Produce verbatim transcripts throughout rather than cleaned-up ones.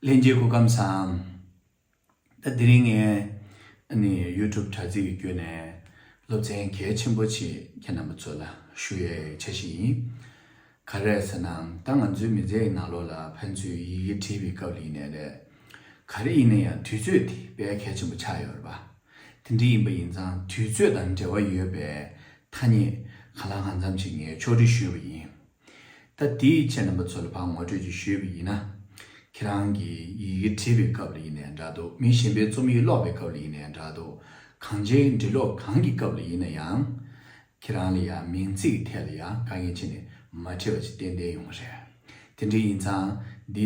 ལྷན་རྒྱས་སྐུ་ཁམས་བཟང་། ད་དེ་རིང་ངས་ཨ་ནི་ཡུ་ཊུབ་དྲ་ཚིགས་ཀྱི་བརྒྱུད་ནས་སློབ་ཚན་གལ་ཆེན་པོ་ཅིག་ཁྱེད་རྣམ་པ་ཚོ་ལ་ཞུ་ཡའི་འཆར་གཞི་ཡིན། ག་རེ་རེད་ཟེར་ན། ད་ང་ཚོའི་མི་ཚེའི་ནང་ལོགས་ལ་ཕན་ཚུན་ཡི་གེ་བྲིས་པའི་སྐབས་ལ་ཡིན་ནའི་རེད། ག་རེ་ཡིན་ན་ཡང་དུས་ཚོད་དེ་དཔེ་གལ་ཆེན་པོ་ཆགས་ཡོད་རེད་པ། དེ་འདྲ་ཡིན་པ་ཡིན་ཙང་དུས་ཚོད་དང་འབྲེལ་བ་ཡོད་པའི་ཐ་སྙད་གང་ལ་གང་འཚམ་ཅིག་ངས་ཕྱོགས་སྒྲིག་ཞུས་པ་ཡིན། ད་དེའི་ཁྱེད་རྣམ་པ་ཚོ་ལ་ཕར་ངོ་སྤྲོད་ཅིག་ཞུས་པ་ཡིན་ན། ཁྱེད་རང་གིས་ཡི་གེ་བྲིས་པའི་སྐབས་ལ་ཡིན་ནའི་འདྲ་འདུག་མི་གཞན་པའི་རྩོམ་ཡིག་ཀློག་པའི་སྐབས་ལ་ཡིན་ནའི་འདྲ་འདུག་གང་ཅིའི་འབྲི་ཀློག་གང་གི་སྐབས་ལ་ཡིན་ན་ཡང་། ཁྱེད་རང་ལ་ཡང་མིང་ཚིག་གི་ཐད་ལ་ཡང་དཀའ་ངལ་ཅི་ནས་མ་འཕྲད་པ་ཅིག་ཏན་ཏན་ཡོང་གི་རེད། དེ་འདྲ་ཡིན་ཙང་འདི་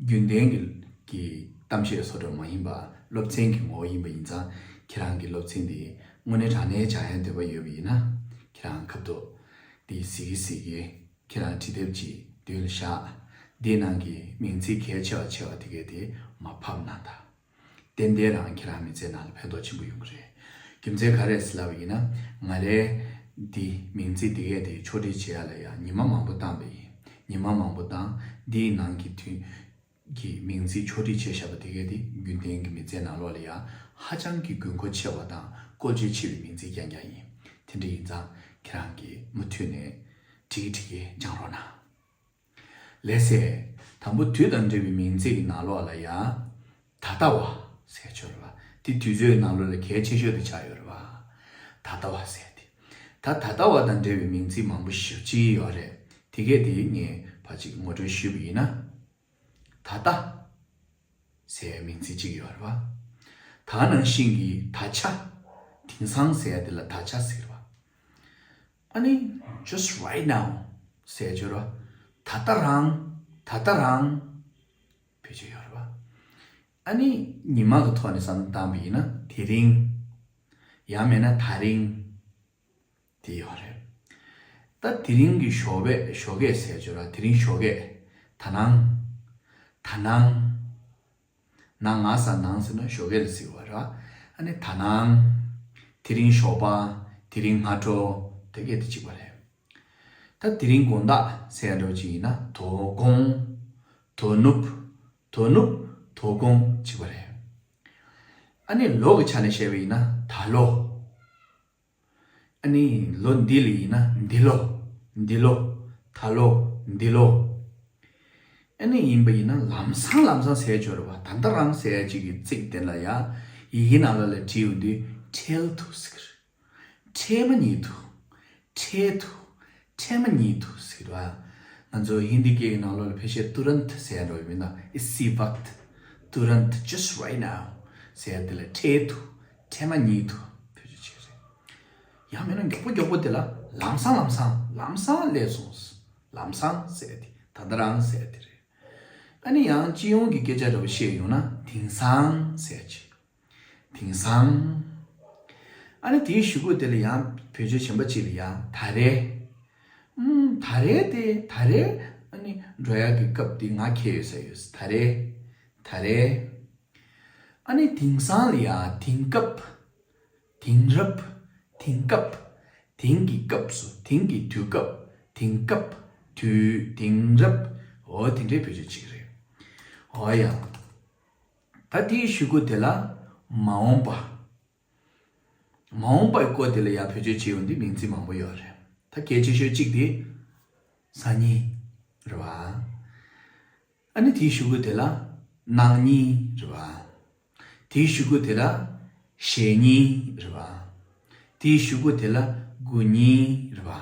རྒྱུན་ལྡན་གྱི་གི་གཏམ་བཤད་བཟོ་འདྲ་མ་ཡིན་པ་སློབ་ཚན་གྱི་ངོ་བོ་ཡིན་པ་ཡིན་ཙང་། ཁྱེད་རང་གི་སློབ་ཚན་འདི་དངོས་གནས་དྲང་གནས་སྦྱང་ཡ་འདོད་པ་ཡོད་པ་ཡིན་ན། ཁྱེད་རང་ཁ་ཐུག་འདི་གཟིགས་གི་གཟིགས་གི་ཁྱེད་རང་བྲིས་དེབ་ཅིག་མདུན་ལ་བཞག་འདིའི་ནང་གི་མིང་ཚིག་གལ་ཆེ་བ་ཆེ་བ་དེ་གས་དེ་མར་ཕབ་གནང་དང་། ཏན་ཏན་རང་ཁྱེད་རང་མི་ཚེའི་ནང་ལ་ཕན་ཐོགས་ཆེན་པོ་ཡོང་གི་རེད། རྒྱུ་མཚན་ག་རེ་ཟེར་ལབ་པ་ཡིན་ན། ང་རའི་འདི་མིང་ཚིག་དེ་གས་དེ་ཕྱོགས་སྒྲིག་བྱེད་ཡ་ལ་ཡང་ཉི་མ་མང་པོ་བཏང་པ་ཡིན། ཉི་མ་མང་པོ་བཏང་། འདིའི་ནང་གི་དུས་ཀྱི་མིང་ཚིག་ཕྱོགས་སྒྲིག་བྱས་བཞག་པ་དེ་གས་དེ་རྒྱུན་ལྡན་གྱི་མི་ཚེའི་ནང་ལོགས་ལ་ཡང་ཧ་ཅང་གི་དགོས་མཁོ་ཆེ་བ་དང་བཀོལ་སྤྱོད་ཆེ་བའི་མིང་ཚིག་རྐྱང་རྐྱང་ཡིན། དེ་འདྲ་ཡིན་ཙང་ཁྱེད་རང་གིས་མུ་མཐུད་ནས་བྲིས་བྲིས་ཀྱིས་སྦྱང་རོགས་གནང་། ལགས་སེ། དང་པོ་དུས་དང་འབྲེལ་བའི་མིང་ཚིག་གི་ནང་ལོགས་ལ་ཡང་ད་ལྟ་བ་ཟེར་ཆོག་རེད་པ། དེ་དུས་ཚོད་ནང་ལོགས་ལ་གལ་ཆེ་ཤོས་དེ་ཆགས་ཡོད་རེད་པ། ད་ལྟ་བ་ཟེར་དེ། ད་ད་ལྟ་བ་དང་འབྲེལ་བའི་མིང་ཚིག་མང་པོ་ཞེ་པོ་ཅིག་ཡོད་རེད། དེ་གས་དེ་ངས་ཕར་ཅིག་ངོ་སྤྲོད་ཞུས་པ་ཡིན་ན། ད་ལྟ་ཟེར་མིང་ཚིག་ཅིག་ཡོད་རེད་པ། ད་ནང་བཞིན་གྱི་ད་ཆ། དེང་སང་ཟེར་དེ་ལ་ད་ཆ་ཟེར་བ། ཨ་ནི་just right now ཟེར་ཆོག་རེད་པ། ད་ལྟ་རང་། ད་ལྟ་རང་། བེད་སྤྱོད་ཡོད་རེད་པ། ཨ་ནི་ཉི་མ་གི་ཐོག་ནས་བསམ་བློ་བཏང་པ་ཡིན་ན་དེ་རིང་། ཡང་མིན་ན་ད་རིང་། དེ་ཡོད་རེད། ད་དེ་རིང་གི་ཞོགས་པ། ཞོགས་ཀས་ཟེར་ཆོག་རེད་པ། དེ་རིང་ཞོགས་ཀས། ད་ནངས། ད་ནངས། ནངས་ཟེར་ནངས་ཟེར་ན་ཞོགས་ཀས་ལ་ཟེར་བ་རེད་པ། ཨ་ནི་ད་ནངས། དེ་རིང་ཞོགས་པ། དེ་རིང་སྔ་དྲོ། དེ་གས་དེ་གཅིག་པ་རེད། ད་དེ་རིང་དགོང་དག་ཟེར་འདྲ་བོ་ཅིག་ཡིན་ན་དོ་དགོང་། དོ་ནུབ། དོ་ནུབ། དོ་དགོང་གཅིག་པ་རེད། ཨ་ནི་ལོ་གི་ཆ་ནས་བཤད་པ་ཡིན་ན་ད་ལོ། ཨ་ནི་ལོ་འདི་ལ་ཡིན་ན་འདི་ལོ། འདི་ལོ། ད་ལོ། འདི་ལོ། ཨ་ནི་ཡིན་པ་ཡིན་ན་ལམ་སང་ལམ་སང་ཟེར་ཆོག་རེད་པ། ད་ལྟ་རང་ཟེར་ཡ་གཅིག་གི་ཚིག་དེ་ལ་ཡ། ཡི་གེ་ནང་ལོགས་ལ་བྲིས་ཡོང་དུས་འཕྲལ་དུ་ཟེར། འཕྲལ་མ་ཉིད་དུ། འཕྲལ་དུ། འཕྲལ་མ་ཉིད་དུ་ཟེར་བ། ང་ཚོ་ཧིན་དི་སྐད་ཀྱི་ནང་ལོགས་ལ་ཕལ་ཆེར་ཏུ་རན་ཐ་ཟེར་འགྲོ་ཡོད་མིན་ན། ཨི་སི་ཝག་ཏུ། ཏུ་རན་ཐ། just right now ཟེར་དེ་ལ་འཕྲལ་དུ། འཕྲལ་མ་ཉིད་དུ་བེད་སྤྱོད་བྱེད་རེད། ཡང་མིན་ན་མགྱོགས་པོ་མགྱོགས་པོ་དེ་ལ་ལམ་སང་ལམ་སང་། ལམ་སང་སླེབས་སོང་། ལམ་སང་ཟེར་དེ་ད་ལྟ་རང་ཟེར་དེ་རེད། ཨ་ནི་ཡང་སྤྱི་ཡོངས་ཀྱི་སྐད་ཆ་འདྲ་བོ་བཤད་ཡོང་ན་དེང་སང་ཟེར་གྱི། དེང་སང་། ཨ་ནི་དེའི་གཞུག་གུ་དེ་ལ་ཡང་བེད་སྤྱོད་གཞན་པ་ཅིག་ལ་ཡང་ད་རེས། ཨུམ། ད་རེས་དེ་ད་རེས་ཨ་ནི་འགྲོ་ཡག་གི་སྐབས་དེ་ང་འཁེལ་ཡོད་ས་ཡོད། ད་རེས། ད་རེས། ཨ་ནི་དེང་སང་ལ་ཡང་དེང་སྐབས། དེང་རབས། དེང་སྐབས། དེང་གི་སྐབས་སུ། དེང་གི་དུས་སྐབས། དེང་སྐབས། དུས། དེང་རབས། འོ་དེ་འདྲའི་བེད་སྤྱོད་བྱེད་ཀྱི་རེད། འོ་ཡ། ད་དེའི་གཞུག་གུ་དེ་ལ་མ་འོངས་པ། མ་འོངས་པའི་སྐོར་དེ་ལ་ཡང་བེད་སྤྱོད་བྱེད་ཡོང་དུས་མིང་ཚིག་མང་པོ་ཡོད་རེད། ད་གལ་ཆེ་ཤོས་གཅིག་དེ་སང་ཉིན་རེད་པ། ཨ་ནི་དེའི་གཞུག་གུ་དེ་ལ་གནངས་ཉིན་རེད་པ། དེའི་གཞུག་གུ་དེ་ལ་གཞེས་ཉིན་རེད་པ། དེའི་གཞུག་གུ་དེ་ལ་དགུ་ཉིན་རེད་པ།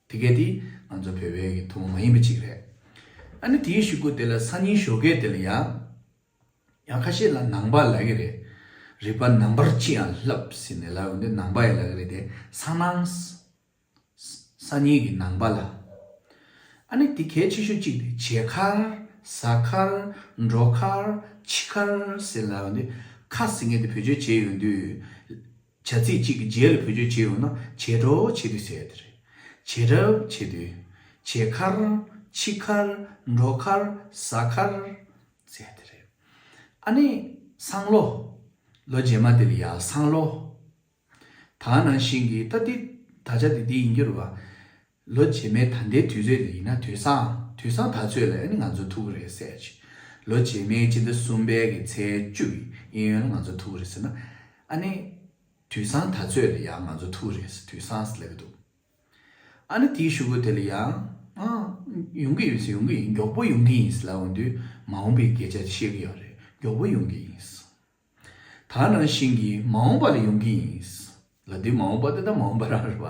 དེ་གས་དེ་ང་ཚོ་བོད་པའི་གི་ཐུན་མོང་མ་ཡིན་པ་གཅིག་རེད། ཨ་ནི་དེའི་གཞུག་གུ་དེ་ལ་སང་ཉིན་ཞོགས་ཀས་དེ་ལ་ཡང་། ཡང་ཁ་ཤས་ལ་ནངས་པ་ལབ་ཀྱི་རེད། རིག་པ་ནམ་བར་ཅི་ཡང་ལྷབ་ཟེར་ནས་ལབ་ཡོང་དུས་ནངས་པ་ཡང་ལབ་ཀྱི་རེད་དེ། སང་ནངས། སང་ཉིན་གྱི་ནངས་པ་ལ། ཨ་ནི་དེ་གལ་ཆེ་ཤོས་གཅིག་དེ་བྱེད་ཁར། ཟ་ཁར། འགྲོ་ཁར། འཆི་ཁར་ཟེར་ལབ་ཡོང་དུས། ཁ་ཟེར་མཁན་དེ་བེད་སྤྱོད་བྱས་ཡོང་དུས། བྱ་ཚིག་གཅིག་གི་རྗེས་ལ་བེད་སྤྱོད་བྱས་ཡོང་ན་བྱེད་འགྲོ་བྱེད་དུས་ཟེར་ཡ་དེ་རེད། བྱེད་རབས་བྱེད་དུས། བྱེད་ཁར། འཆི་ཁར། འགྲོ་ཁར། ཟ་ཁར་ཟེར་ཡ་དེ་རེད། ཨ་ནི་སང་ལོ། ལོ་རྗེས་མ་དེ་ལ་ཡ་སང་ལོ། ད་ནང་བཞིན་གྱི་ད་འདི་ད་ཆ་དེ་འདི་ཡིན་རྒྱུ་རེད་པ། ལོ་རྗེས་མའི་ད་ལྟའི་དུས་ཚོད་དེ་ཡིན་ན་དུས་སང་། དུས་སང་ད་ཚོད་ལ་ཨ་ནི་ང་ཚོ་ཐུག་གི་རེད་ཟེར་གྱི། ལོ་རྗེས་མའི་སྤྱི་ཟླ་གསུམ་པའི་གི་ཚེས་བཅུ་ཡི་གཡས་གཡོན་ལ་ང་ཚོ་ཐུག་རེད་ཟེར་ན། ཨ་ནི་དུས་སང་ད་ཚོད་ལ་ཡང་ང་ཚོ་ཐུག་རེད་ཟེར། དུས་སང་ཟེར་ལབ་ཀྱི་འདུག་ཨ་ནི་དེའི་གཞུག་གུ་དེ་ལ་ཡང་ཨ་ཡོང་གི་ཡོད་ཟེར། ཡོང་གི་ཡིན། མགྱོགས་པོ་ཡོང་གི་ཡིན་ཟེར་ལབ་འོང་དུས་མ་འོངས་པའི་སྐད་ཆ་དེ་བཤད་ཀྱི་ཡོད་རེད། མགྱོགས་པོ་ཡོང་གི་ཡིན་ཟེར། ད་ནང་བཞིན་གྱི་མ་འོངས་པ་ལ་ཡོང་གི་ཡིན་ལབ་དུས། མ་འོངས་པ་དེ་ད་མ་འོངས་པ་རང་རེད་པ།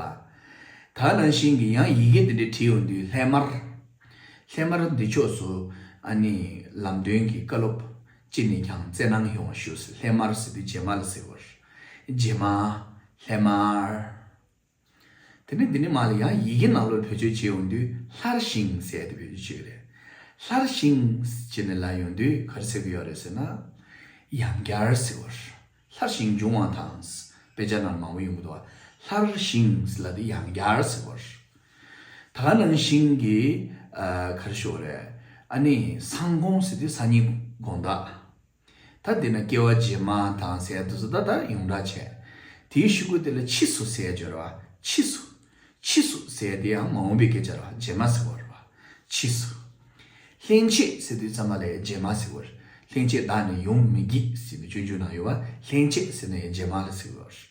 ད་ནང་བཞིན་གྱི་ཡང་ཡི་གེ་འདི་འདྲ་བྲིས་ཡོང་དུས་སླད་མར། སླད་མར་འདི་ཕྱོགས་སུ་ཨ་ནི་ལམ་སྟོན་གྱི་བཀའ་སློབ་ཅི་ནས་ཀྱང་བསྩལ་གནང་ཡོང་བ་ཞུ་ཟེར། སླད་མར་ཟེར་དུས་རྗེས་མ་ལ་ཟེར་བར། རྗེས་མ། སླད་མར། དེ་ནས་འདི་ནས་མར་ལ་ཡང་ཡི་གེ་ནང་ལོགས་བེད་སྤྱོད་བྱེད་ཡོང་དུས་སླར་བཞེངས་ཟེར་དེ་བེད་སྤྱོད་བྱེད་ཀྱི་རེད། སླར་བཞེངས་བྱས་ནས་ལབ་ཡོང་དུས་ག་རེ་ཟེར་གྱི་ཡོད་རེད་ཟེར་ན། ཡང་བསྐྱར་ཟེར་བར། སླར་བཞེངས་འབྱུང་བ་དང་། དཔེ་ཆ་ནང་མང་པོ་ཡོང་གི་འདུག་བ། སླར་བཞེངས་ལབ་དུས་ཡང་བསྐྱར་ཟེར་བར། ད་ག་ནང་བཞིན་གྱི་ཨ་ག་རེ་ཞུ་དགོས་རེད། ཨ་ནི་སང་དགོང་ཟེར་དུས་སང་ཉིན་དགོང་དག་ད་འདི་ན་སྐྱེ་བ་རྗེས་མ་དང་ཟེར་དུས་སུ་ད་ལྟ་ཡོངས་གྲགས་བྱས། དེའི་གཞུག་གུ་དེ་ལ་ཕྱིས་སུ་ཟེར་སྦྱོར་བ། ཕྱིས་སུ། ཕྱིས་སུ་ཟེར་དེ་ཡང་མ་འོངས་པའི་སྐད་ཆ་རེད་བ། རྗེས་མ་ཟེར་བ་རེད་བ། ཕྱིས་སུ། སླན་ཆད་ཟེར་དུས་ཙམ་པ་ལ་ཡང་རྗེས་མ་ཟེར་བ་རེད། སླན་ཆད་བདག་ནི་ཡོང་མི་བགྱིད་ཟེར་ནས་སྤྱོད་འཇུག་ནང་ཡོད་བ། སླན་ཆད་ཟེར་ན་ཡང་རྗེས་མ་ལ་ཟེར་བ་རེད།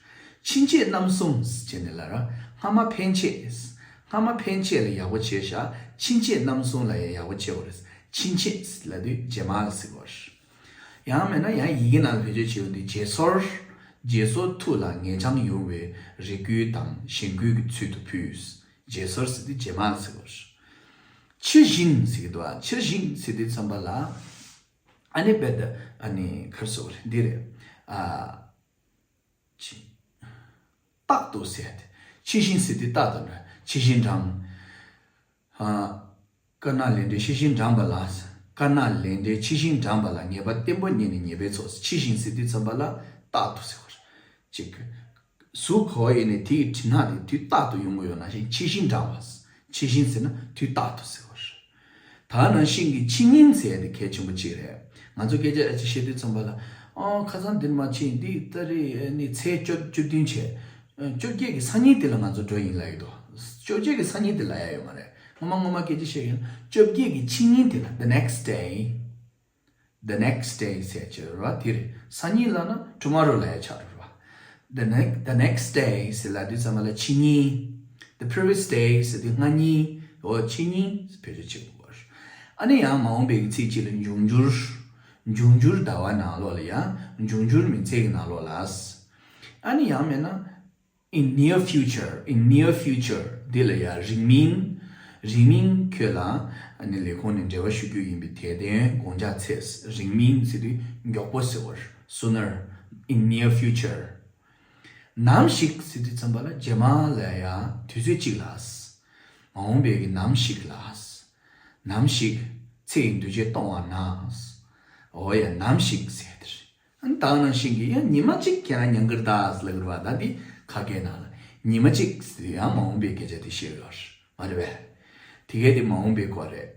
ཕྱིན་ཆད་རྣམ་གསུམ་ཟེར་ནས་ལབ་ར། སྔ་མ་ཕན་ཆད། སྔ་མ་ཕན་ཆད་ལ་ཡག་པོ་བྱས་ཤག་ཕྱིན་ཆད་རྣམ་གསུམ་ལ་ཡང་ཡག་པོ་བྱས་པ་རེད། ཕྱིན་ཆད་ལབ་དུས་རྗེས་མ་ལ་ཟེར་བ་རེད། ཡང་མིན་ན་ཡང་ཡི་གེ་ནང་ལ་བེད་སྤྱོད་བྱེད་ཡོང་དུས་བརྗེད་སོར། བརྗེད་སོར་ཐུགས་ལ་ངེས་འབྱུང་ཡོང་བའི་རེ་སྐུལ་དང་གཞེན་སྐུལ་གྱི་ཚུལ་དུ་ཕུལ། བརྗེད་སོར་ཟེར་དུས་རྗེས་མ་ལ་ཟེར་བ་རེད། ཕྱིར་བཞེངས་ཟེར་གྱི་འདུག་ཨ། ཕྱིར་བཞེངས་ཟེར་དུས་ཙམ་པ་ལ། ཨ་ནི་རྦད་དེ་ཨ་ནི་ག་རེ་ཟེར་དགོས་རེད། འདི་རེད། ཨ། ཕྱི། རྟག་ཏུ་ཟེར་ཏེ། ཕྱིར་བཞེངས་ཟེར་དུས་རྟག་ཏུ་འདྲ། ཕྱིར་བཞེངས་འགྲངས། ཨ། དཀར་ནག་ལས་འབྲས་ཕྱིར་བཞེངས་འགྲངས་པ་ལ། དཀར་ནག་ལས་འབྲས་ཕྱིར་བཞེངས་འགྲངས་པ་ལ། ངེས་པ་བརྟན་པོ་རྙེད་ནས་ཉེས་པའི་ཚོགས། ཕྱིར་བཞེངས་ཟེར་དུས་ཙམ་པ་ལ་རྟག་ཏུ་ཟེར་བ་རེད། གཅིག་གཟུགས་གོ་ཡེ་ནས་དེ་ཡི་གྲིབ་ནག་དེ་དུས་རྟག་ཏུ་ཡོང་གི་ཡོད་ནང་བཞིན་ཕྱིར་བཞེངས་འགྲངས་པ། ཕྱིར་བཞེངས་ཟེར་ན་དུས་རྟག་ཏུ་ཟེར་བ་རེད། ད་ནང་བཞིན་གྱི་ཕྱི་ཉིན་ཟེར་ཡ་དེ་གལ་ཆེན་པོ་གཅིག་རེད། ང་ཚོ་སྐད་ཆ་ཨ་ཅེ་བཤད་དུས་ཙམ་པ་ལ། ཨོ་ཁ་སང་འདིར་མ་ཕྱིན། འདི་ཏ་རེ་ནི་ཚེས་བཅོ་བཅུ་བདུན་བྱས། བཅོ་བརྒྱད་ཀྱི་སང་ཉིན་དེ་ལ་ང་ཚོ་འགྲོ་ཡིན་ལབ་ཡོད་དོ། བཅོ་བརྒྱད་ཀྱི་སང་ཉིན་དེ་ལབ་ཡ་ཡོད་མ་རེད། ངོ་མ་ངོ་མ་སྐད་ཆ་བཤད་ཡིན། བཅོ་བརྒྱད་ཀྱི་ཕྱི་ཉིན་དེ་ལ། The next day. The next day ཟེར་གྱི་རེད་བ། དེ་རེད། སང་ཉིན་ལབ་ན་tomorrow ལབ་ཡ་ཆགས་རེད་བ། The next the next day ཟེར་ལབ་དུས་ཙམ་པ་ལ་ཕྱི་ཉིན། The previous day ཟེར་དུས་སྔ་ཉིན། འོ་ཕྱི་ཉིན་བེད་སྤྱོད་བྱེད་དགོས་པ་རེད། ཨ་ནི་ཡང་མ་འོངས་པའི་ཚིག་གཅིག་ལ་འབྱུང་འགྱུར། འབྱུང་འགྱུར་ཟླ་བ་ནང་ལོགས་ལ་ཡང་འབྱུང་འགྱུར་མི་ཚེ་གི་ནང་ལོགས་ལ། ཨ་ནི་ཡང་མེད་ན། In near future, in near future འདི་ལ་ཡང་རིང་མིན། རིང་མིན་ཁྱོད་ལ་ཨ་ནི་ལས་ཁུངས་ནས་འབྲེལ་བ་ཞུ་རྒྱུ་ཡིན་པའི་དེ་དོན་དགོངས་འཇགས་ཚེ། རིང་མིན་ཟེར་དུས་མགྱོགས་པོ་ཟེར་བ། Sooner, in near future. ནམ་ཞིག་ཟེར་དུས་ཙམ་པ་ལ་རྗེས་མ་ལ་ཡང་དུས་ཚོད་གཅིག་ལ། མ་འོངས་པའི་གི་ནམ་ཞིག་ལ། ནམ་ཞིག་ཚེ་ཡི་འདུ་བྱེད་གཏོང་བ་ན། འོ་ཡ་ནམ་ཞིག་ཟེར་དེ་རེད། ཨ་ནི་ད་ནང་བཞིན་གྱི་ཡང་ཉི་མ་གཅིག་ཀྱང་ཉན་གི་རེད་ད་ཟེར་ལབ་གི་རེད་བ། ད་འདི་ཁ་སྐད་ནང་ལ་ཉི་མ་གཅིག་ཟེར་དུས་ཡང་མ་འོངས་པའི་སྐད་ཆ་དེ་བཤད་ཡོད་རེད། མ་རེད་པས། དེ་གས་དེ་མ་འོངས་པའི་སྐོར་རེད།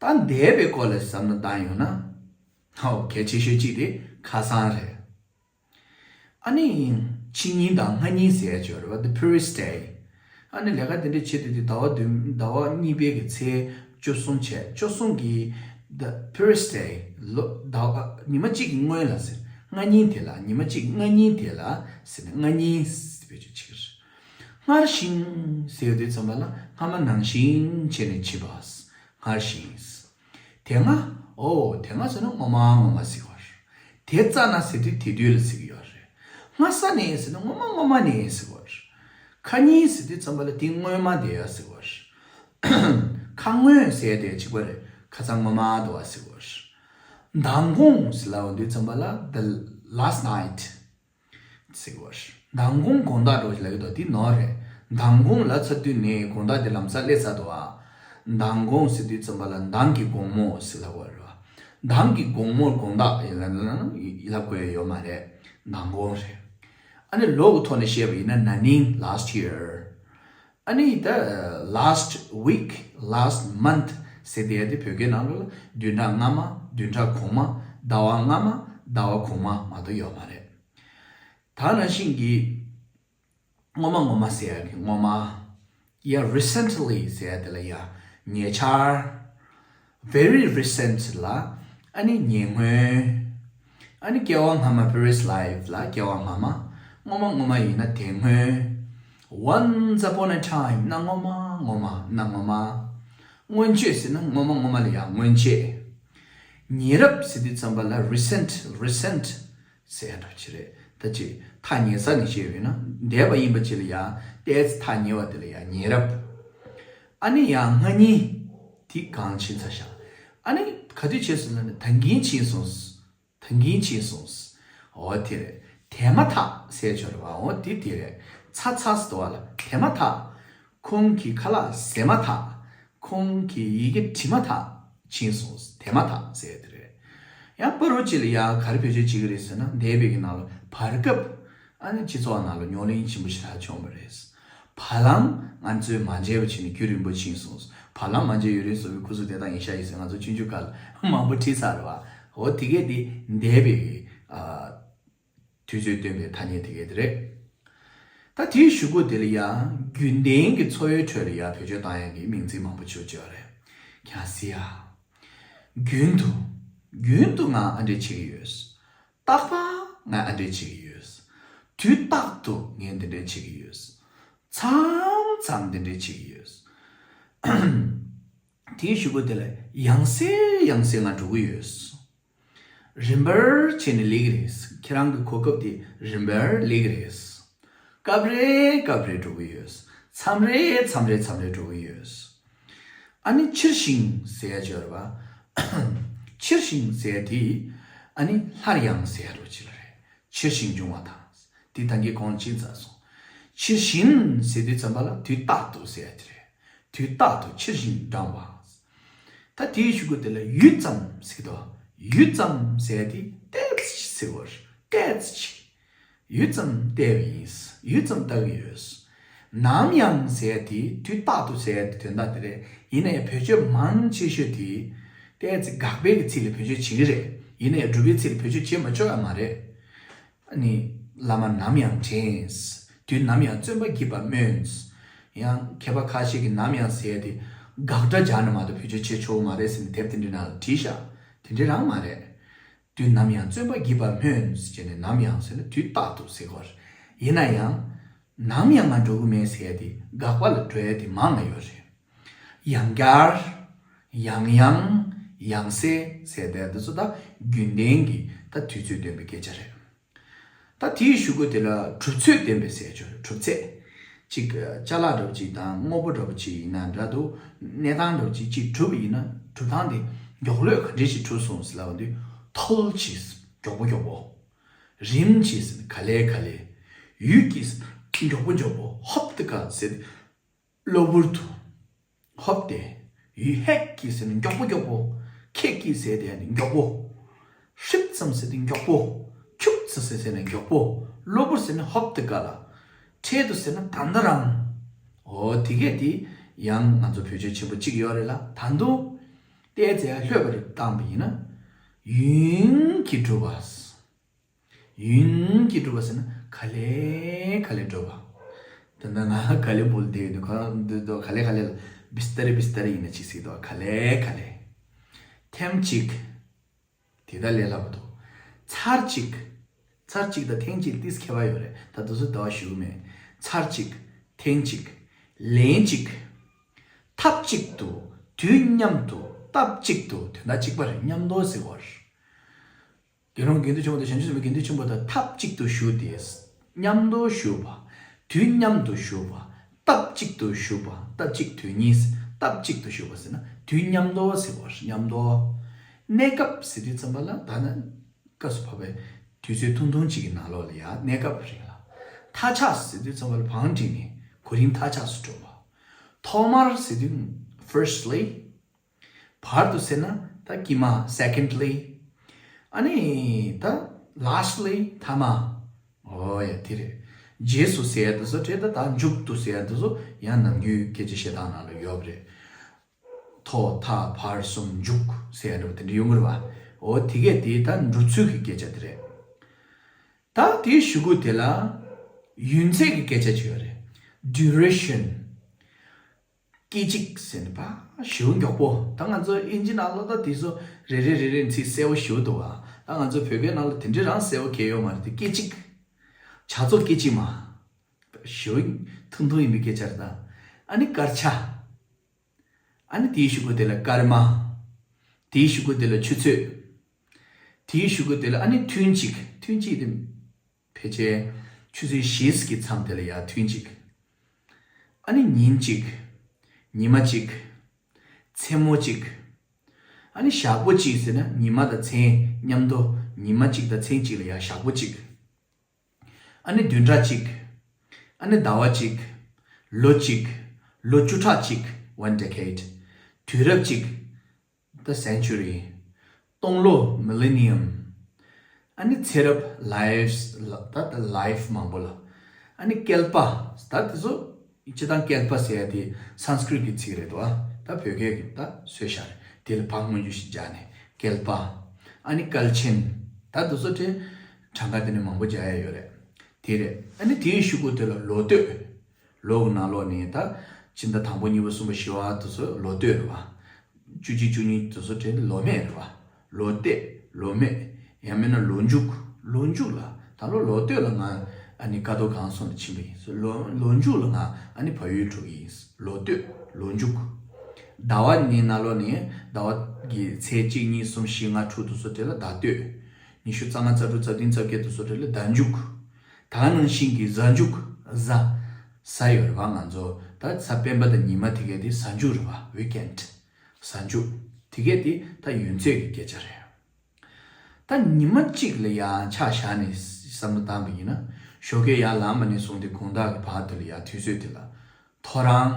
ད་འདས་པའི་སྐོར་ལ་བསམ་བློ་བཏང་ཡོང་ན། ཧའོ་གལ་ཆེ་ཤོས་གཅིག་དེ་ཁ་སང་རེད། ཨ་ནི། ཕྱི་ཉིན་དང་སྔ་ཉིན་ཟེར་ཡ་ཅིག་ཡོད་རེད་བ། The previous day. ཨ་ནི་ལས་ཀ་དེ་འདྲ་བྱེད་དུས་དེ་ཟླ་བ་བདུན། ཟླ་བ་གཉིས་པའི་གི་ཚེས་བཅུ་གསུམ་བྱས། བཅུ་གསུམ་གི་the previous day. ལོ་ཟླ་བ་ཉི་མ་གཅིག་གི་སྔོན་ལ་ཟེར། སྔ་ཉིན་དེ་ལ། ཉི་མ་གཅིག་སྔ་ཉིན་དེ་ལ་ཟེར་ནས་སྔ་ཉིན་ཟེར་བེད་སྤྱོད་བྱེད་ཀྱི་རེད། སྔར་བཞིན་ཟེར་དུས་ཙམ་པ་ལ་སྔ་མ་ནང་བཞིན་བྱས་ནས་བྱེད་པ། སྔར་བཞིན། དེ་སྔ། ཨོ་དེ་སྔ་ཟེར་ན་སྔོན་མ་སྔོན་མ་ཟེར་བ་རེད། དེ་རྩ་ན་ཟེར་དུས་དེ་དུས་ལ་ཟེར་གྱི་ཡོད་རེད། སྔ་ས་ནས་ཟེར་ན་སྔོན་མ་སྔོན་མ་ནས་ཟེར་བ་རེད། ཁ་ཉིན་ཟེར་དུས་ཙམ་པ་ལ་དེ་སྔོན་མ་དེ་ཡ་ཟེར་བ་རེད། ཁ་སྔོན་ཟེར་དེ་གཅིག་པ་རེད། ཁ་སང་སྔོན་མ་དེ་བ་ཟེར་བ་རེད། མདང་དགོང་ཟེར་ལབ་ཡོང་དུས་ཙམ་པ་ལ་the last night ཟེར་གྱི་ཡོད་རེད། མདང་དགོང་དགོང་དག་འགྲོ་ལབ་ཀྱི་འདུག་དེ་ནོར་རེད། མདང་དགོང་ལབ་ཚར་དུས་ནས་དགོང་དག་དེ་ལམ་སང་སླེབས་ཚར་འདུག་ཨ། མདང་དགོང་ཟེར་དུས་ཙམ་པ་ལ་མདང་གི་དགོང་མོ་ཟེར་ལབ་ཀྱི་ཡོད་རེད་བ། མདང་གི་དགོང་མོ་དགོང་དག་ཡིན་ལབ་ན་ལབ་དགོས་ཡ་ཡོད་མ་རེད། མདང་དགོང་རེད། ཨ་ནི་ལོ་གི་ཐོག་ནས་བཤད་པ་ཡིན་ན་ན་ནིང་last year། ཨ་ནི་ད་last week, last month ཟེར་དེ་ཡ་དེ་བོད་སྐད་ནང་ལོགས་ལ་བདུན་ཕྲག་སྔ་མ། བདུན་ཕྲག་གོང་མ། ཟླ་བ་སྔ་མ། ཟླ་བ་གོང་མ་མ་གཏོགས་ཡོད་མ་རེད། ད་ནང་བཞིན་གྱི་སྔོན་མ་སྔོན་མ་ཟེར་ཡ་གི་སྔོན་མ། ཡ་recently ཟེར་ཡ་དེ་ལ་ཡ་ཉེ་ཆར། very recent ལ་ ཨ་ནི་ཉེ་སྔོན། ཨ་ནི་སྐྱེ་བ་སྔ་མ། previous life ལ་སྐྱེ་བ་སྔ་མ། སྔོན་མ་སྔོན་མ་ཡིན་ན་དེ་སྔོན། Once upon a time ན་སྔོན་མ་སྔོན་མ་ན་སྔོན་མ། སྔོན་ཆད་ཟེར་ན་སྔོན་མ་སྔོན་མ་ལ་ཡང་སྔོན་ཆད། ཉེ་རབས་ཟེར་དུས་ཙམ་པ་ལ་recent, recent ཟེར་ཡ་འདྲ་ཅིག་རེད། ད་ཅི་ཐག་ཉེ་ས་ནས་བཤད་ཡོད་ན་འདས་པ་ཡིན་པ་ཅིག་ལ་ཡང་ཏོག་ཙམ་ཐག་ཉེ་བ་དེ་ལ་ཡང་ཉེ་རབས། ཨ་ནི་ཡང་སྔ་ཉིན། དེ་གང་ཕྱིན་ཚར་ཤག་ཨ་ནི་ག་དུས་བྱས་སོང་ན་ད་གིན་ཕྱིན་སོང་། ད་གིན་ཕྱིན་སོང་། འོ་དེ་རེད། དེ་མ་ཐག་ཟེར་ཆོག་རེད་བ། འོ་དེ་དེ་རེད། ཚ་ཚ་ཟེར་བ་ལ་དེ་མ་ཐག་ཁོང་གི་ཁ་ལག་ཟས་མ་ཐག་ཁོང་གི་ཡི་གེ་བྲིས་མ་ཐག་ཕྱིན་སོང་། དེ་མ་ཐག་ཟེར་དེ་རེད། ཡང་བར་དུ་ཅིག་ལ་ཡང་ག་རེ་བེད་སྤྱོད་བྱེད་ཀྱི་རེད་ཟེར་ན། འདས་པའི་གི་ནང་ལ་བར་སྐབས། ཨ་ནི་སྤྱི་ཚོགས་ནང་ལ་རྙོག་གླེང་ཆེན་པོ་ཞེ་དྲག་བྱུང་བ་རེད། བར་ལམ་ང་ཚོས་མ་མཇལ་བ་བྱས་ནས་རྒྱུན་རིང་པོ་ཕྱིན་སོང་། བར་ལམ་མ་མཇལ་ཡུན་རིང་སོང་བའི་སྐུ་གཟུགས་དེ་དག་ཡིན་ཤག་ཡིན་ཟེར་ང་ཚོ་ཆུང་ཆུང་སྐབས་ལ་མང་པོ་བྲིས་ཚར་བ། འོ་དེ་གས་དེ་འདས་པའི་ཨ། དུས་ཚོད་སྟོན་པའི་ཐ་སྙད་དེ་གས་དེ་རེད། ད་དེའི་གཞུག་གུ་དེ་ལ་ཡང་རྒྱུན་ལྡན་གྱི་འཚོ་བའི་ཁྲོད་ལ་ཡང་བེད་སྤྱོད་བཏང་ཡག་གི་མིང་ཚིག་མང་པོ་ཅིག་ཡོད་རེད། ཁྱེད་རང་གཟིགས་ཨ། རྒྱུན་དུ། རྒྱུན་དུ་ང་ཨ་འདྲས་བྱེད་ཀྱི་ཡོད། རྟག་པར་ང་ཨ་འདྲས་བྱེད་ཀྱི་ཡོད། དུས་རྟག་ཏུ་ངས་འདི་འདྲས་བྱེད་ཀྱི་ཡོད། མཚམས་མཚམས་འདི་འདྲས་བྱེད་ཀྱི་ཡོད། དེའི་གཞུག་གུ་དེ་ལ་ཡང་སེ་ཡང་སེ་ང་འགྲོ་གི་ཡོད། རིམ་པར་བྱས་ནས་སླེབས་ཀྱི་རེད། ཁྱེད་རང་གི་གོ་སྐབས་དེ་རིམ་པར་སླེབས་ཀྱི་རེད། སྐབས་རེ་སྐབས་རེ་འགྲོ་གི་ཡོད། མཚམས་རེ་མཚམས་རེ་མཚམས་རེ་འགྲོ་གི་ཡོད། ཨ་ནི་ཕྱིར་ཞིང་ཟེར་ཡ་ཅིག་ཡོད་རེད་བ། ཕྱིར་ཞིང་ཟེར་ཡ་དེ་ཨ་ནི་སླར་ཡང་ཟེར་ཡ་འདྲ་ཅིག་ལ་རེད། ཕྱིར་ཞིང་འབྱུང་བ་དང་། དེ་ད་གིན་གོང་ཕྱིན་ཚར་སོང་། ཕྱིར་ཞིང་ཟེར་དུས་ཙམ་པ་ལ་དུས་རྟག་ཏུ་ཟེར་ཡ་དེ་རེད། དུས་རྟག་ཏུ་ཕྱིར་ཞིང་འབྲང་བ། ད་དེའི་གཞུག་གུ་དེ་ལ་ཡུད་ཙམ་ཟེར་གི་འདུག་ཡུད་ཙམ་ཟེར་ཡ་དེ་ཏོག་ཙམ་ཟེར་བ་རེད། ཏོག་ཙམ་ཅིག་ཡུད་ཙམ་བལྟས་པ་ཡིན། ཡུད་ཙམ་ལྟ་གི་ཡོད། ནམ་ཡང་ཟེར་ཡ་དེ་དུས་རྟག་ཏུ་ཟེར་ཡ་དེ་དོན་དག་དེ་རེད། ཡིན་ན་ཡང་བེད་སྤྱོད་མང་ཆེ་ཤོས་དེ་ཏོག་ཙམ་དགག་པའི་གི་ཚིག་ལ་བེད་སྤྱོད་བྱེད་ཀྱི་རེད། ཡིན་ན་ཡང་སྒྲུབ་པའི་ཚིག་ལ་བེད་སྤྱོད་བྱེད་མ་ཆོག་ཡ་མ་རེད། ཨ་ནི། བླ་མ་ནམ་ཡང་དྲན། དུས་ནམ་ཡང་བརྩོན་པ་བགྱིད་པར་སྨོན། ཡང་མཁས་པ་ཁ་ཤས་ཀྱིས་ནམ་ཡང་ཟེར་ཡ་དེ་དགག་སྒྲ་སྦྱར་ནས་མ་གཏོགས་བེད་སྤྱོད་བྱེད་ཆོག་གི་མ་རེད་ཟེར་ནས་དེབ་དེ་འདྲའི་ནང་ལ་བྲིས་ཤག་དེ་འདྲའི་རང་མ་རེད། དུས་ནམ་ཡང་བརྩོན་པ་བགྱིད་པར་སྨོན་ཟེར་ནས་ནམ་ཡང་ཟེར་ན་དུས་རྟག་ཏུ་ཟེར་གོ་རེད། ཡིན་ན་ཡང་། ནམ་ཡང་ང་འགྲོ་གི་མེད་ཟེར་ཡ་དེ་དགག་པ་ལ་འགྲོ་ཡ་དེ་མང་ང་ཡོད་རེད། ཡང་བསྐྱར། ཡང་ཡང་། ཡང་སེ་ཟེར་དེ་འདི་ཚོ་ད་རྒྱུན་ལྡན་གྱི་ད་དུས་ཚོད་སྟོན་པའི་སྐད་ཆ་རེད། ད་དེའི་གཞུག་གུ་དེ་ལ་གྲུབ་ཚོད་སྟོན་པའི་ཟེར་ཆོག་རེད། གྲུབ་ཚད། གཅིག་ཅ་ལག་འདྲ་བོ་གཅིག་དང་དངོས་པོ་འདྲ་བོ་གཅིག་ཡིན་ན་འདྲ་འདུག་གནས་སྟངས་འདྲ་བོ་གཅིག་གཅིག་གྲུབ་པ་ཡིན་ན་གྲུབ་སྟངས་དེ་མགྱོགས་ལོས་ག་འདྲས་ཞིག་གྲུབ་སོང་ཟེར་ལབ་པ་འདི། ཐོལ་གྱིས་མགྱོགས་པོ་མགྱོགས་པོ། རིམ་གྱིས་ག་ལེ་ག་ལེ། ཡུད་ཀྱིས་མགྱོགས་པོ་མགྱོགས་པོ། ཧོབ་ཏེ་ག་ཟེར། གློ་བུར་དུ། ཧོབ་སྟེ། ཡུད། ཧེག་གིས་ཟེར་ནས་མགྱོགས་པོ་མགྱོགས་པོ། ཁེག་གིས་ཟེར་དེ་ནི་མགྱོགས་པོ། ཧྲིབ་ཙམ་ཟེར་དེ་མགྱོགས་པོ། ཁྱུག་ཙམ་ཟེར་ཟེར་ནས་མགྱོགས་པོ། གློ་བུར་ཟེར་ནས་ཧོབ་ཏེ་ག་ལ། འཕྲལ་དུ་ཟེར་ན་ད་ལྟ་རང་། འོ་དེ་གས་དེ་ཡང་ང་ཚོ་བེད་སྤྱོད་ཆེན་པོ་གཅིག་ཡོད་རེད་ལ། ད་དུང་། ཏོག་ཙམ་ཡང་ལྷོད་པར་བཏང་པ་ཡིན་ན། ཡུན་གྱིས་བསྒྲུབས་པ། ཡུན་གྱིས་བསྒྲུབས་པ་ཟེར་ན་ག་ལེ་ག་ལེ་བསྒྲུབས་པ། ད་ལྟ་ང་ག་ལེ་བོལ་དེ་ཡོད་དུས་ཁོ་རང་འདི་དོ་ག་ལེ་ག་ལེ་ལ་བིསྟ་རེ་བིསྟ་རེ་ཡིན་ན་ཅིག་ཟིག་དོ་ག་ལེ་ག་ལེ། ཐེངས་གཅིག་དེ་ད་ལས་སླ་པོ་འདུག་ཚར་གཅིག་ཚར་གཅིག་དང་ཐེངས་གཅིག་ཏིས་ཁྱད་པར་ཡོད་རེད། ད་དུས་ཚོད་ཟླ་བ་ཞུ་གི་མེད། ཚར་གཅིག་ཐེངས་གཅིག་ལན་གཅིག་ཐབས་གཅིག་ཏུ། དུས་མཉམ་དུ། སྟབས་གཅིག་ཏུ། དོན་དག་གཅིག་པ་རེད། མཉམ་དུ་ཟེར་བ་རེད། དགེ་སློང་དགེ་འདུན་ཆེན་པོ་དང་བྱང་ཆུབ་སེམས་དཔའི་དགེ་འདུན་ཆེན་པོ་དང་ཐབས་གཅིག་ཏུ་བཞུགས་ཏེ། མཉམ་དུ་བཞུགས་པ། དུས་མཉམ་དུ་བཞུགས་པ། སྟབས་གཅིག་ཏུ་བཞུགས་པ། སྟབས་གཅིག་དུས་གཉིས། སྟབས་གཅིག་ཏུ་བཞུགས་པ་ཟེར་ན་དུས་མཉམ་དུ་ཟེར་བ་རེད། མཉམ་དུ། གནས་སྐབས་ཟེར་དུས་ཙམ་པ་ལ་ད་ནི་སྐབས་སུ་བབ་པའི་དུས་ཚོད་ཐུང་ཐུང་གཅིག་གི་ནང་ལོགས་ལ་ཡང་གནས་སྐབས་རིང་ལ། མཐའ་ཆགས་ཟེར་དུས་ཙམ་པ་ལ་བང་བསྒྲིགས་ནས་གོ་རིམ་མཐའ་ཆགས་སུ་གྲུབ་པ། ཐོག་མར་ཟེར་དུས་firstly། བར་དུ་ཟེར་ན་ད་དཀྱིལ་མ། secondly། ཨ་ནི་ད་lastly། ཐ་མ། འོ་ཡ་དེ་རེད། རྗེས་སུ་ཟེར་ཡ་དེ་ཚོ་དེ་ད་ད་མཇུག་ཏུ་ཟེར་ཡ་དེ་ཚོ་ཡང་ནམ་རྒྱུན་སྐད་ཆ་བཤད་སྟངས་ནང་ལ་ཡོད་པ་རེད། ཐོག་མཐའ་བར་གསུམ་མཇུག་ཟེར་ཡ་འདྲ་པོ་དེ་འདྲ་ཡོང་གི་རེད་བ། འོ་དེ་གས་དེ་ད་འགྲོ་ཚུལ་གྱི་སྐད་ཆ་དེ་རེད། ད་དེའི་གཞུག་གུ་དེ་ལ་ཡུན་ཚད་ཀྱི་སྐད་ཆ་ཅིག་ཡོད་རེད། duration། སྐད་ཅིག་ཟེར་ནས་ཕར་ཞེ་པོ་མགྱོགས་པོ། ད་ང་ཚོ་ཨིན་ཇི་ནང་ལོགས་ད་དེ་ཚོ་རེ་རེ་རེ་རེ་ཚིག་གསལ་པོ་ཞེ་པོ་འདུག་བ། ད་ང་ཚོ་བོད་སྐད་ནང་ལ་དེ་འདྲ་རང་གསལ་པོ་གང་ཡང་ཡོད་མ་རེད་དེ། སྐད་ཅིག་ཇ་ཚོགས་སྐད་ཅིག་མ། ཞེ་པོ་ཐུང་ཐུང་ཡིན་པའི་སྐད་ཆ་རེད་ད། ཨ་ནི་དཀར་ཆ། ཨ་ནི་དེའི་གཞུག་གུ་དེ་ལ་སྐར་མ། དེའི་གཞུག་གུ་དེ་ལ་ཆུ་ཚོད། དེའི་གཞུག་གུ་དེ་ལ་ཨ་ནི་ཐུན་གཅིག་ཐུན་གཅིག་དེ་ཕལ་ཆེར་ཆུ་ཚོད་བཞི་གི་མཚམས་དེ་ལ་ཡ་ཐུན་གཅིག་ཨ་ནི་ཉིན་གཅིག་ཉི་མ་གཅིག་མཚན་མོ་གཅིག་ཨ་ནི་ཞག་པོ་གཅིག་ཟེར་ན་ཉི་མ་དང་མཚན་མཉམ་དུ། ཉི་མ་གཅིག་དང་མཚན་གཅིག་ལ་ཡ་ཞག་པོ་གཅིག་ཨ་ནི་བདུན་ཕྲག་གཅིག་ཨ་ནི་ཟླ་བ་གཅིག་ལོ་གཅིག་ལོ་བཅུ་ཕྲག་གཅིག one decade། དུས་རབས་གཅིག the century། སྟོང་ལོ་millennium། ཨ་ནི་ཚེ་རབས་lives། ད་ད་life མང་པོ་ལ། ཨ་ནི་བསྐལ་པ། ད་དེ་ཚོ་སྤྱིར་བཏང་བསྐལ་པ་ཟེར་ཡ་དེ་སཾ་སྐྲྀཏ་གི་ཚིག་རེད་དོ། ད་བོད་སྐད་ཀྱི་ད་བཟོས་བཞག་རེད། དེ་ལ་བ་སྔོན་འཇུག་ཞིག་སྦྱར་ནས་བསྐལ་པ། ཨ་ནི་བསྐལ་ཆེན། ད་དེ་ཚོ་དེ་གྲངས་ཀ་དེ་ནས་མང་པོ་སྦྱར་ཡ་ཡོད་རེད། དེ་རེད། ཨ་ནི་དེའི་གཞུག་གུ་དེ་ལ་ལོ་སྟོད། ལོ་གི་ནང་ལོགས་ནས་ད་སྤྱི་ཟླ་དང་པོ་གཉིས་པ་གསུམ་པ་བཞི་པ་དེ་ཚོ་ལོ་སྟོད་རེད་བ། བཅུ་གཅིག་བཅུ་གཉིས་དེ་ཚོ་དེ་ལོ་སྨད་རེད་བ། ལོ་སྟོད། ལོ་སྨད། ཡང་མིན་ན་ལོ་མཇུག་ལོ་མཇུག་ལ། ད་ལོ་ལོ་སྟོད་ལ་ང་ཨ་ནི་ཀ་རྡོར་སྒང་གསུམ་ལ་ཕྱིན་པ་ཡིན། ལོ་ལོ་མཇུག་ལ་ང་ཨ་ནི་བལ་ཡུལ་འགྲོ་གི་ཡིན། ལོ་སྟོད། ལོ་མཇུག་ཟླ་བ་ནི་ནང་ལོགས་ནས་ཟླ་བ་གི་ཚེས་གཅིག་གཉིས་གསུམ་བཞི་ལྔ་དྲུག་དེ་ཚོ་དེ་ལ་ཟླ་སྟོད། ཉི་ཤུ་རྩ་ལྔ་རྩ་དྲུག་རྩ་བདུན་རྩ་བརྒྱད་དེ་ཚོ་དེ་ལ་ཟླ་མཇུག་ད་ག་ནང་བཞིན་གྱི་གཟའ་མཇུག་གཟའ། གཟའ་ཡོད་རེད་བ། ང་ཚོ་ད་གཟའ་སྤེན་པ་དང་ཉི་མ་དེ་གས་དེ་གཟའ་མཇུག་རེད་བ། weekend། གཟའ་མཇུག་དེ་གས་དེ་ད་ཡུན་ཚད་ཀྱི་སྐད་ཆ་རེད། ད་ཉི་མ་གཅིག་ལ་ཡང་ཆ་བཞག་ནས་བསམ་བློ་བཏང་པ་ཡིན་ན། ཞོགས་ཀས་ཡར་ལངས་པ་ནས་བཟུང་སྟེ་དགོང་དག་གི་བར་དུ་ལ་ཡང་དུས་ཚོད་དེ་ལ་ཐོ་རངས་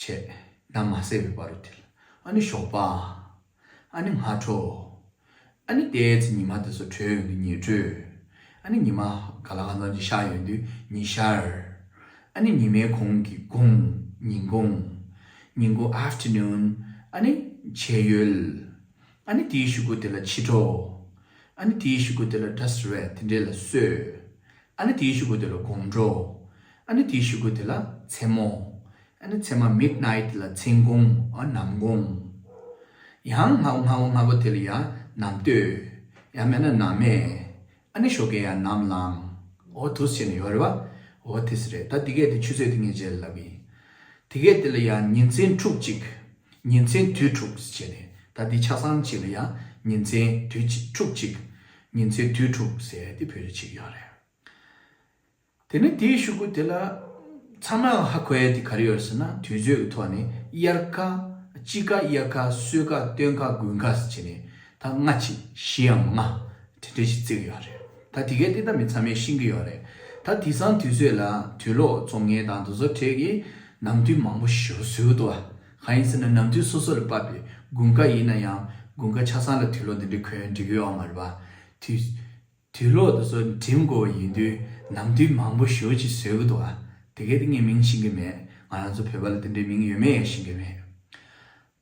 བྱས། ནམ་མ་གསལ་བའི་བར་དུ་དེ་ལ། ཨ་ནི་ཞོགས་པ། ཨ་ནི་སྔ་དྲོ། ཨ་ནི་ཏོག་ཙམ་ཉི་མ་དེ་ཚོ་དྲོས་ཡོང་དུས་ཉི་དྲོས། ཨ་ནི་ཉི་མ་ག་ལ་གང་འཚམ་ཅིག་ཤར་ཡོང་དུས་ཉི་ཤར། ཨ་ནི་ཉི་མའི་གུང་གི་གུང་། ཉིན་གུང་། ཉིན་གུང་afternoon། ཨ་ནི་ཕྱེད་ཡོལ། ཨ་ནི་དེའི་གཞུག་གུ་དེ་ལ་ཕྱི་དྲོ། ཨ་ནི་དེའི་གཞུག་གུ་དེ་ལ་dusk red དེ་འདྲས་ལ་སྲོད། ཨ་ནི་དེའི་གཞུག་གུ་དེ་ལ་དགོང་དྲོ། ཨ་ནི་དེའི་གཞུག་གུ་དེ་ལ་མཚན་མོ། ཨ་ནི་མཚན་མ་midnight ལ་མཚན་གུང་། ཨ་ནམ་གུང་། ཡང་སྔ་སྔ་སྔ་པོ་དེ་ལ་ཡང་ནམ་སྟོད། ཡང་མིན་ན་ནམ་སྨད། ཨ་ནི་ཞོགས་ཀས་ཡང་ནམ་ལངས། འོ་དེ་བྱས་ནས་ཡོད་རེད་བ། འོ་དེ་རེད། ད་དེ་གས་དེ་ཆུ་ཚོད་དེ་ངས་རྗེས་ལ་ལབ་ཡིན། དེ་གས་དེ་ལ་ཡང་ཉིན་མཚན་ཕྲུགས་གཅིག་ཉིན་མཚན་དུས་དྲུག་བྱས་ནས། ད་འདི་ཆ་ཚང་གཅིག་ལ་ཡང་ཉིན་མཚན་དུས་གཅིག་ཕྲུགས་གཅིག་ཉིན་མཚན་དུས་དྲུག་ཟེར་ཏེ་བེད་སྤྱོད་བྱེད་ཀྱི་ཡོད་རེད། དེ་ནས་དེའི་གཞུག་གུ་དེ་ལ་ཚང་མས་ཧ་གོ་ཡ་དེ་ག་རེ་ཡོད་ཟེར་ན། དུས་ཚོད་ཀྱི་ཐོག་ནས་དབྱར་ཁ། དཔྱིད་ཀ། དབྱར་ཁ། སོས་ཀ། སྟོན་ཀ། དགུན་ཁ་ཟེར་བྱས་ནས་ད་ལྔ་གཅིག་བཞི་ཡང་ལྔ་དེ་འདྲ་ཞིག་བརྩི་གི་ཡོད་རེད། ད་དེ་གས་དེ་ད་མི་ཚང་མས་ཤེས་ཀྱི་ཡོད་རེད། ད་དེང་སང་དུས་ཚོད་ལ་དུས་ལོག་བཙོང་མཁན་དང་དེ་ཚོ་གྲས་ཀྱིས་ནམ་དུས་མང་པོ་ཞེ་པོ་བཟོས་འདུག་བ། གང་ཡིན་ཟེར་ན་ནམ་དུས་སོ་སོ་ལ་བབས་པའི། དགུན་ཁ་ཡིན་ན་ཡང་དགུན་ཁ་ཆ་ཚང་ལ་དུས་ལོག་འདི་འདྲ་གོན་འགྲིག་གི་ཡོད་མ་རེད་པ། དུས་དུས་ལོག་དེ་ཚོ་འགྲིམ་དགོས་པ་ཡིན་དུས་ནམ་དུས་མང་པོ་ཞེ་པོ་ཅིག་བཟོས་ཀྱི་འདུག་བ། དེ་གས་དེ་ངས་མིང་ཤེས་ཀྱི་མེད། ང་རང་ཚོ་བོད་པ་ལ་དེ་འདྲའི་མིང་ཡོད་མེད་ཤེས་ཀྱི་མེད།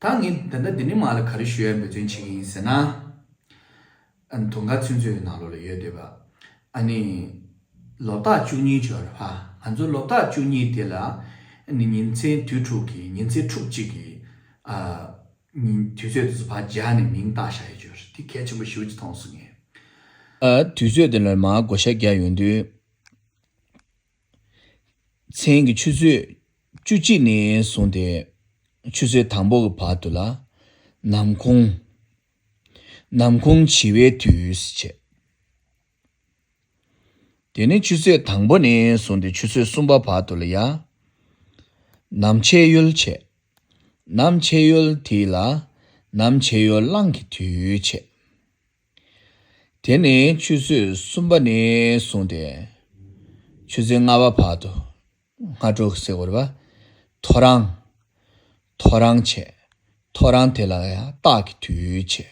ད་ངས་ད་ལྟ་འདི་ནས་མར་ལ་ག་རེ་ཞུ་ཡ་འབད་བརྩོན་བྱེད་ཀྱི་ཡིན་ཟེར་ན། ཨ་ནི་དུང་དཀར་ཚོན་མཛོད་ཀྱི་ནང་ལོགས་ལ་ཡོད་བསྡད་པ། ཨ་ནི་ལོ་རྟགས་བཅུ་གཉིས་ཅིག་ཡོད་རེད་པ། ང་ཚོ་ལོ་རྟགས་བཅུ་གཉིས་དེ་ལ་ཨ་ནི་ཉིན་མཚན་དུས་དྲུག་གི། ཉིན་མཚན་ཕྲུགས་གཅིག་གི་ཨ་ཉིན་དུས་ཚོད་དེ་ཚོ་ཕར་སྦྱར་ནས་མིང་བཏགས་བཞག་ཡ་ཅིག་ཡོད་རེད། དེ་གལ་ཆེན་པོ་ཞེ་པོ་ཅིག་མཐོང་སོང་ངས། ཨ་དུས་ཚོད་དེ་ལ་མར་བགོ་བཤའ་རྒྱག་ཡོང་དུས། མཚན་གྱི་ཆུ་ཚོད་བཅུ་གཅིག་ནས་བཟུང་སྟེ་ཆུ་ཚོད་དང་པོ་གི་བར་དུ་ལ་ནམ་གུང་། ནམ་གུང་བྱི་བའི་དུས་བྱས། དེ་ནས་ཆུ་ཚོད་དང་པོ་ནས་བཟུང་སྟེ་ཆུ་ཚོད་གསུམ་པ་བར་དུ་ལ་ཡ་ནམ་ཕྱེད་ཡོལ་བྱས། ནམ་ཕྱེད་ཡོལ་དེ་ལ་ནམ་ཕྱེད་ཡོལ་གླང་གི་དུས་བྱས། དེ་ནས་ཆུ་ཚོད་གསུམ་པ་ནས་བཟུང་སྟེ་ཆུ་ཚོད་ལྔ་པ་བར་དུ། སྔ་དྲོ་ཟེར་དགོས་རེད་པ། ཐོ་རངས། ཐོ་རངས་བྱས། ཐོ་རངས་དེ་ལ་ཡང་སྟག་གི་དུས་བྱས།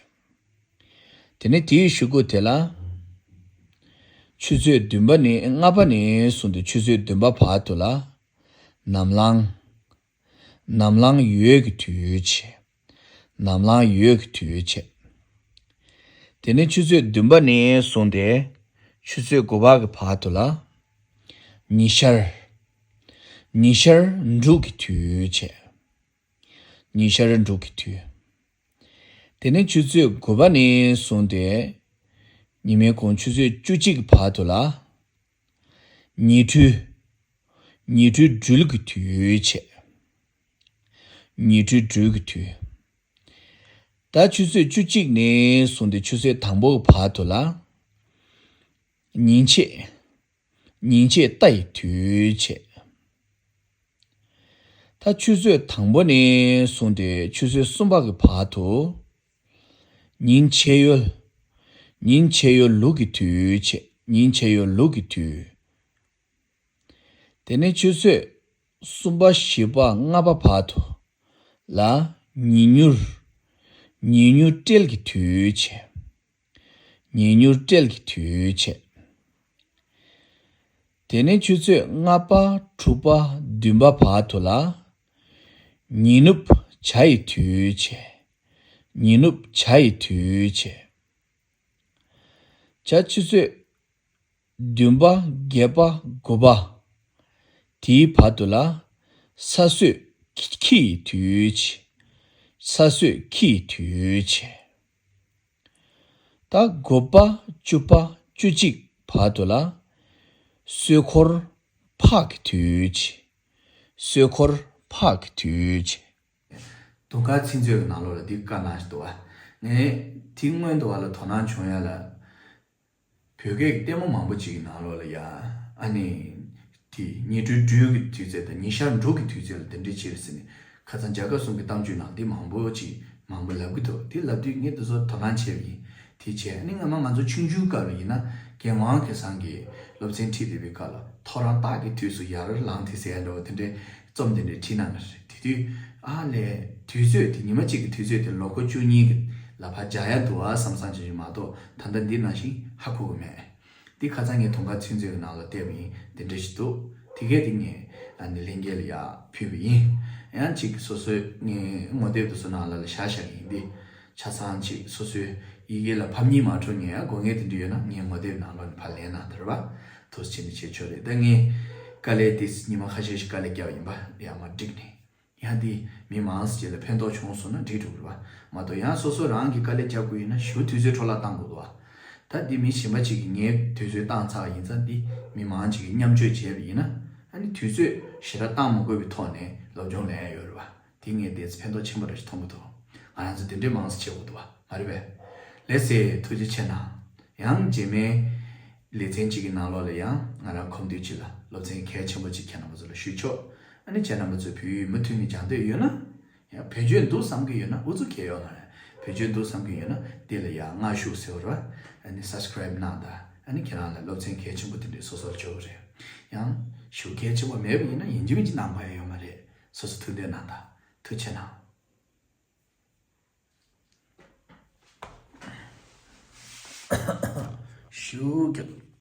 དེ་ནས་དེའི་གཞུག་གུ་དེ་ལ་ཆུ་ཚོད་བདུན་པ་ནས། ལྔ་པ་ནས་བཟུང་སྟེ་ཆུ་ཚོད་བདུན་པ་བར་དུ་ལ་ནམ་ལངས། ནམ་ལངས་ཡོས་ཀྱི་དུས་བྱས། ནམ་ལངས་ཡོས་ཀྱི་དུས་བྱས། དེ་ནས་ཆུ་ཚོད་བདུན་པ་ནས་བཟུང་སྟེ་ཆུ་ཚོད་དགུ་པ་གི་བར་དུ་ལ་ཉི་ཤར། ཉི་ཤར་འབྲུག་གི་དུས་བྱས། ཉི་ཤར་འབྲུག་གི་དུས། དེ་ནས་ཆུ་ཚོད་དགུ་པ་ནས་བཟུང་སྟེ། ཉི་མའི་གུང་ཆུ་ཚོད་བཅུ་གཅིག་བར་དུ་ལ། ཉི་སྦྲུལ། ཉི་སྦྲུལ་སྦྲུལ་གྱི་དུས་བྱས། ཉི་སྦྲུལ་སྦྲུལ་གྱི་དུས། ད་ཆུ་ཚོད་བཅུ་གཅིག་ནས་བཟུང་སྟེ་ཆུ་ཚོད་དང་པོ་གི་བར་དུ་ལ། ཉིན་ཕྱེད། ཉིན་ཕྱེད་རྟ་ཡི་དུས་བྱས། ད་ཆུ་ཚོད་དང་པོ་ནས་བཟུང་སྟེ་ཆུ་ཚོད་གསུམ་པ་གི་བར་དུ། ཉིན་ཕྱེད་ཡོལ། ཉིན་ཕྱེད་ཡོལ་ལུག་གི་དུས་བྱས། ཉིན་ཕྱེད་ཡོལ་ལུག་གི་དུས། དེ་ནས་ཆུ་ཚོད་གསུམ་པ་བཞི་པ་ལྔ་པ་བར་དུ་ལ། ཉི་མྱུར། ཉི་མྱུར་སྤྲེལ་གྱི་དུས་བྱས། ཉི་མྱུར་སྤྲེལ་གྱི་དུས་བྱས། དེ་ནས་ཆུ་ཚོད་ལྔ་པ་དྲུག་པ་བདུན་པ་བར་དུ་ལ། ཉི་ནུབ་བྱ་ཡི་དུས་བྱས། ཉི་ནུབ་བྱ་ཡི་དུས་བྱས། བྱ་ཆུ་ཚོད་བདུན་པ་བརྒྱད་པ་དགུ་པ། དེའི་བར་དུ་ལ། ས་སྲོད་ཁྱི་ཡི་དུས་བྱས། ས་སྲོད་ཁྱི་ཡི་དུས་བྱས། ད་དགུ་པ་བཅུ་པ་བཅུ་གཅིག་བར་དུ་ལ། སྲོད་འཁོར་ཕག་གི་དུས་བྱས། སྲོད་འཁོར་ཕག་གི་དུས་བྱས། དུང་དཀར་ཚིག་མཛོད་ཀྱི་ནང་ལོགས་ལ་འདི་བཀའ་གནང་ཞིག་འདུག་བ། ངས་དེ་སྔོན་དུ་བ་ལ་དོ་སྣང་བྱུང་ཡ་ལ། བོད་སྐད་ཀྱི་ལྟད་མོ་མང་པོ་ཅིག་གི་ནང་ལོགས་ལ་ཡ། ཨ་ནི། དེ་ཉི་སྦྲུལ་སྦྲུལ་གྱི་དུས་ཚོད་དང་ཉི་ཤར་འབྲུག་གི་དུས་ཚོད་ལ་དེ་འདྲའི་ཕྱིར་ཟེར་ནས་ཁ་སང་རྒྱ་གར་གསུམ་གྱི་གཏམ་རྒྱུད་ནང་འདི་མང་པོ་ཅིག་མང་པོ་ལབ་ཀྱི་འདུག་དེ་ལབ་དུས་ངས་དེ་ཚོ་དོ་སྣང་བྱས་པ་ཡིན། དེ་བྱས་ཨ་ནི་སྔ་མ་ང་ཚོ་ཆུང་ཆུང་སྐབས་ལ་ཡིན་ན་རྒན་དབང་སྐལ་བཟང་གིས་སློབ་ཚན་ཁྲིད་བསྡད་པའི་སྐབས་ལ་ཐོ་རངས་སྟག་གི་དུས་སུ་ཡར་ལངས་ཏེ་ཟེར་ཡ་འདྲ་བོ་དེ་འདྲའི་རྩོམ་དེ་འདྲའི་བྲིས་གནང་གི་རེད། དེ་དུས་ཨ་ལས་དུས་ཚོད་དེ་ཉི་མ་གཅིག་གི་དུས་ཚོད་དེ་ལོ་འཁོར་བཅུ་གཉིས་ཀྱི་ལ་ཕར་འཇགས་ཡ་འདུག་ཨ་བསམ་བསམ་བྱེད་ཀྱི་མ་གཏོགས་ད་ལྟ་འདི་ནང་བཞིན་ཧ་གོ་གི་མེད། འདི་ཁ་སང་ངས་དུང་དཀར་ཚིག་མཛོད་ཀྱི་ནང་ལ་བལྟས་པ་ཡིན། དེ་འདྲ་ཞིག་འདུག་དེ་གས་དེ་ངས་ཨ་ནི་ལྷན་རྒྱས་ལ་ཡར་ཕུལ་བ་ཡིན། ཡང་གཅིག་སོ་སོའི་ངའི་ངོ་དེབ་དེ་ཚོ་ནང་ལ་ལ་བཞག་བཞག་གི་ཡིན། འདི་ཆ་ཚང་གཅིག་སོ་སོའི་ཡི་གེ་ལ་ཕབ་སྙིང་མ་བྲོ་ངས་ཡང་དགོས་ངེས་དེ་འདྲ་ཡོད་ན་ངའི་ངོ་དེབ་ནང་ལོགས་ནས་ཕར་ལེན་གནང་དེ་རེད་པ། ཐུགས་རྗེ་ཆེ་ནས་བྱེད་ཆོག་རེད། ད་ངས་དཀའ་ལས་དེ་ཉི་མ་ཁ་ཤས་ཤིག་དཀའ་ལས་བརྒྱབ་ཡིན་པ་ཡར་མར་བསྒྲིགས་ནས། ཡང་འདི་མི་མང་ཞིག་ལ་ཕན་ཐོགས་བྱུང་སོང་ན་འགྲིག་འགྲོ་གི་རེད་པ། མ་གཏོགས་ཡང་སོ་སོ་རང་གིས་དཀའ་ལས་རྒྱག་དགོས་ཡིན་ན་ཞེ་པོ་དུས་ཚོད་འཕྲོ་བརླག་བཏང་དགོས་འདུག་བ། ད་འདི་མི་གཞན་པ་ཅིག་གིས་ངའི་དུས་ཚོད་བཏང་ཚར་བ་ཡིན་ཙང་འདི་མི་མང་ཅིག་གིས་མཉམ་སྤྱོད་བྱས་པ་ཡིན་ན་ཨ་ནི་དུས་ཚོད་ཞེ་དྲག་བཏང་མ་དགོས་པའི་ཐོག་ནས་སློབ་སྦྱོང་ལེན་ཡ་ཡོད་རེད་པ། དེ་ངས་དེ་ཚོ་ཕན་ཐོགས་ཆེན་པོ་རེད་ཞེས་མཐོང་གི་འདུག་ང་རང་ཚོ་དེ་འདྲའི་མང་ཙམ་བྱེད་དགོས་འདུག་བ་མ་རེད་པས། ལགས་སེ་ཐུགས་རྗེ་ཆེ་གནང་། ཡང་རྗེས་མའི་ལེ་ཚན་གཅིག་གི་ནང་ལོགས་ལ་ཡང་ང་རང་ཁོམ་དུས་གཅིག་ལ་སློབ་ཚན་གལ་ཆེན་པོ་གཅིག་ཁྱེད་རྣམ་པ་ཚོ་ལ་ཞུས་ཆོག་ཨ་ནི་ཁྱེད་རྣམ་པ་ཚོས་བོད་ཡིག་མུ་མཐུད་ནས་སྦྱང་འདོད་ཡོད་ན། ཡང་བེད་སྤྱོད་འདུག་བསམ་གྱི་ཡོད་ན་ཨུ་ཚུགས་གལ་ཡོད་མ་རེད། བེད་སྤྱོད་འདུག་བསམ་གྱི་ཡོད་ན་འདི་ལ་ཡང་སྔ་གཞུག་ཟེར་བ་རེད་པ། ཨ་ནི་སབ་སི་ཀ་རེབ་གནང་དང་ཨ་ནི་ཁྱེད་རང་ལ་སློབ་ཚན་གལ་ཆེན་པོ་དེ་འདྲའི་སོ་སོར་འབྱོར་གྱི་རེད། ཡང་ཞུ་གལ་ཆེན་པོ་མེད་པ་ཡིན་ན་ཡིན་གཅིག་མིན་གཅིག་གནང་དགོས་ཡ་ཡོད་མ་རེད། སོ་སོ་ཐུགས་འདོད་གནང་དང་། ཐུགས་རྗེ་གནང་། ཞུ་གི།